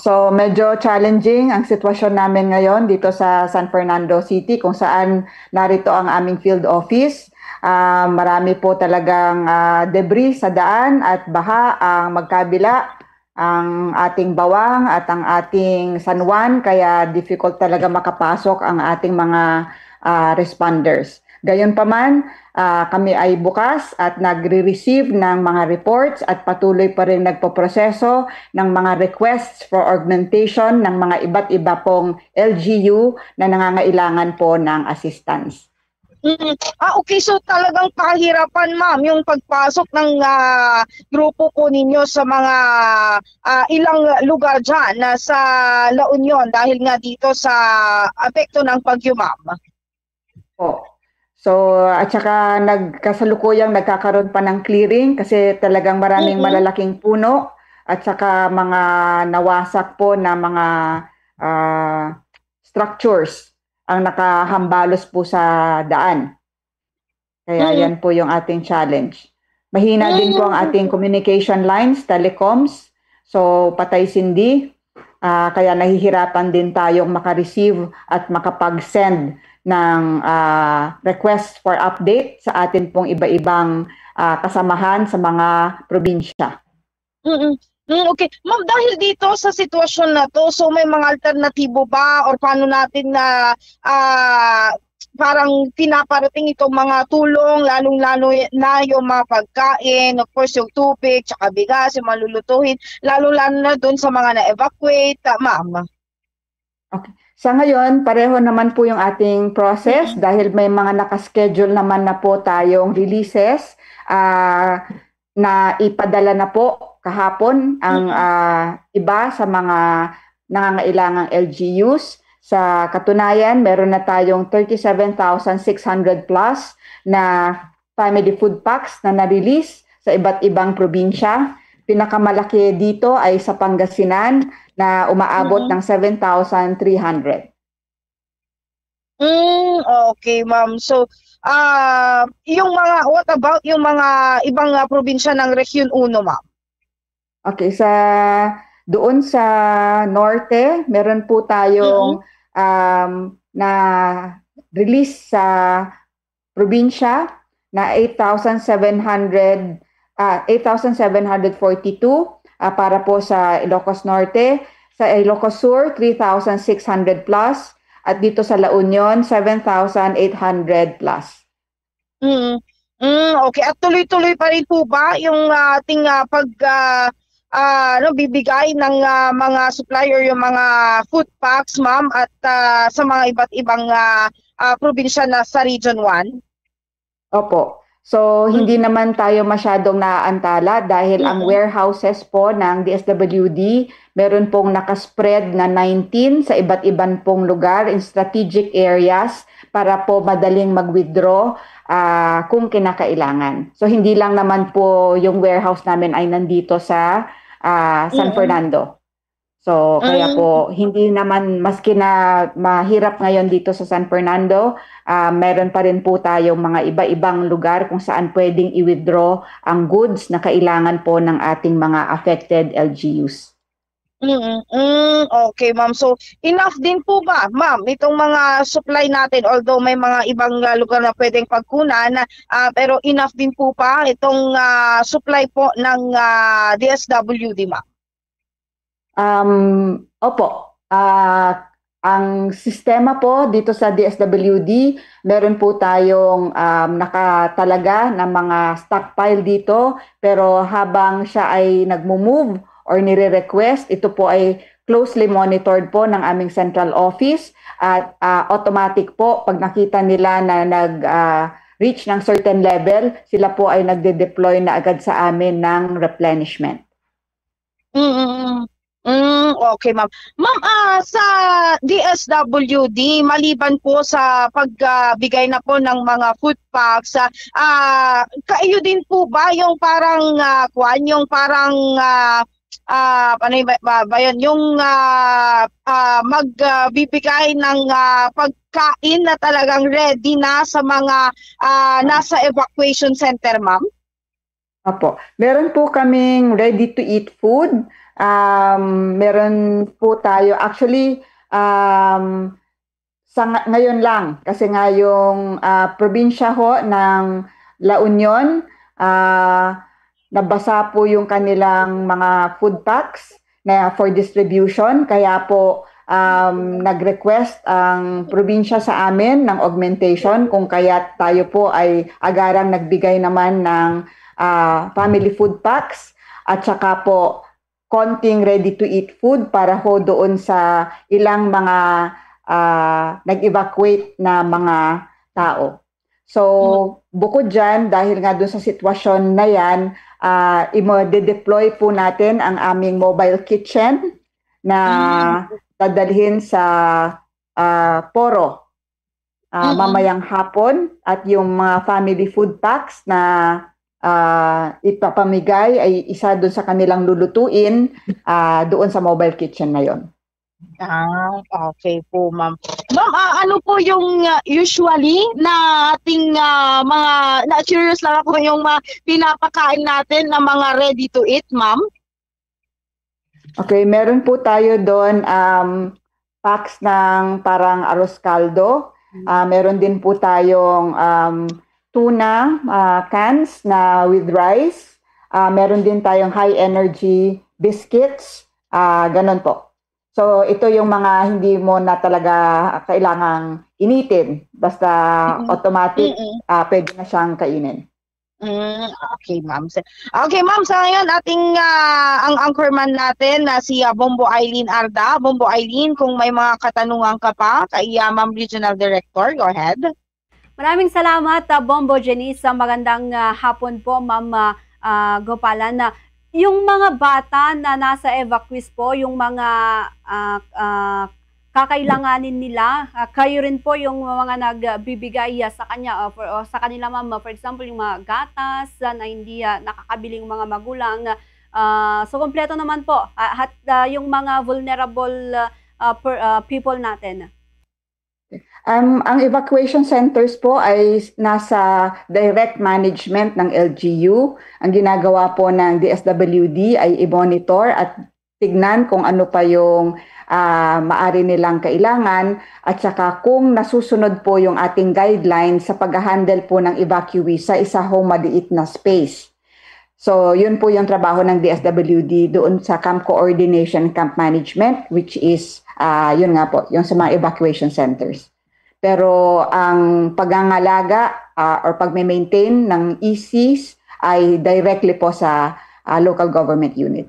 So medyo challenging ang sitwasyon namin ngayon dito sa San Fernando City kung saan narito ang aming field office. Marami po talagang debris sa daan at baha ang magkabila, ang ating Bawang at ang ating San Juan, kaya difficult talaga makapasok ang ating mga responders. Gayunpaman, kami ay bukas at nagre-receive ng mga reports at patuloy pa rin nagpoproseso ng mga requests for augmentation ng mga iba't iba pong LGU na nangangailangan po ng assistance. Okay, so talagang kahirapan, ma'am, yung pagpasok ng grupo po ninyo sa mga ilang lugar dyan sa La Union dahil nga dito sa apekto ng bagyo, ma'am. So, at saka kasalukuyang nagkakaroon pa ng clearing kasi talagang maraming malalaking puno at saka mga nawasak po na mga structures ang nakahambalos po sa daan. Kaya yan po yung ating challenge. Mahina din po ang ating communication lines, telecoms. So, patay sindi. Kaya nahihirapan din tayong makareceive at makapag-send ng request for update sa atin pong iba-ibang kasamahan sa mga probinsya. Okay. Ma'am, dahil dito sa sitwasyon na to, so may mga alternatibo ba or paano natin na parang pinaparating itong mga tulong, lalong-lalo na yung mga pagkain, of course yung tubig, tsaka bigas, yung malulutuhin, lalong-lalo na doon sa mga na-evacuate, ma'am? Okay. Sa ngayon, pareho naman po yung ating process dahil may mga nakaschedule naman na po tayong releases na ipadala na po kahapon ang iba sa mga nangangailangang LGUs. Sa katunayan, meron na tayong 37,600 plus na family food packs na na-release sa iba't ibang probinsya. Pinakamalaki dito ay sa Pangasinan na umaabot ng 7,300. Okay, ma'am. So, what about yung mga ibang probinsya ng Region 1, ma'am? Okay, doon sa norte, meron po tayong na release sa probinsya na 8,742 para po sa Ilocos Norte, sa Ilocos Sur 3,600 plus at dito sa La Union 7,800 plus. Okay, at tuloy-tuloy pa rin po ba yung ating bibigay ng mga supplier yung mga food packs, ma'am, at sa mga iba't ibang probinsya na sa Region 1? Opo. So, hindi naman tayo masyadong naaantala dahil ang warehouses po ng DSWD, meron pong nakaspread na 19 sa iba't ibang pong lugar in strategic areas para po madaling mag-withdraw kung kinakailangan. So, hindi lang naman po yung warehouse namin ay nandito sa San Fernando. So, kaya po, hindi naman, maski na mahirap ngayon dito sa San Fernando, meron pa rin po tayong mga iba-ibang lugar kung saan pwedeng i-withdraw ang goods na kailangan po ng ating mga affected LGUs. Okay, ma'am. So, enough din po ba, ma'am, itong mga supply natin, although may mga ibang lugar na pwedeng pagkunan, pero enough din po pa itong supply po ng DSWD, ma'am? Opo. Ang sistema po dito sa DSWD, meron po tayong nakatalaga na mga stockpile dito, pero habang siya ay nagmo-move or nire-request, ito po ay closely monitored po ng aming central office at automatic po pag nakita nila na nag-reach ng certain level, sila po ay nagde-deploy na agad sa amin ng replenishment. Okay, ma'am. Ma'am, sa DSWD, maliban po sa pagbigay na po ng mga food packs, kayo din po ba yung parang yung parang yung magbibigay ng pagkain na talagang ready na sa mga nasa evacuation center, ma'am? Opo. Meron po kaming ready-to-eat food Meron po tayo, actually, ngayon lang, kasi nga yung probinsya ho ng La Union, nabasa po yung kanilang mga food packs na for distribution, kaya po nag-request ang probinsya sa amin ng augmentation kung kaya tayo po ay agarang nagbigay naman ng family food packs at saka po konting ready-to-eat food para ho doon sa ilang mga nag-evacuate na mga tao. So, bukod dyan, dahil nga doon sa sitwasyon na yan, i-deploy po natin ang aming mobile kitchen na dadalhin sa Poro mamayang hapon at yung mga family food packs na ipapamigay ay isa doon sa kanilang lulutuin doon sa mobile kitchen na yon. Okay po, ma'am. Ma'am, ano po yung usually na ating mga, na-curious lang ako yung pinapakain natin na mga ready to eat, ma'am? Okay, meron po tayo doon packs ng parang arroz caldo. Meron din po tayong tuna cans na with rice. Meron din tayong high energy biscuits. Ganon po. So, ito yung mga hindi mo na talaga kailangang initin. Basta automatic, pwede na siyang kainin. Okay, ma'am. Okay, ma'am. Sa ngayon, ating ang anchorman natin na si Bombo Eileen Arda. Bombo Eileen, kung may mga katanungan ka pa kay Ma'am Regional Director, go ahead. Maraming salamat, Bombo Janice. Magandang hapon po, Ma'am Gopalan. Yung mga bata na nasa evacuees po, yung mga kakailanganin nila, kayo rin po yung mga nagbibigay sa kanya sa kanila, ma'am. For example, yung mga gatas na hindi nakakabili yung mga magulang. So, kompleto naman po at yung mga vulnerable people natin. Ang evacuation centers po ay nasa direct management ng LGU. Ang ginagawa po ng DSWD ay i-monitor at tignan kung ano pa yung maari nilang kailangan at saka kung nasusunod po yung ating guidelines sa pag-handle po ng evacuee sa isa hong maliit na space. So, yun po yung trabaho ng DSWD doon sa Camp Coordination, Camp Management, which is, yun nga po, yung sa mga evacuation centers. Pero ang pagangalaga or pag-maintain ng ECs ay directly po sa local government unit.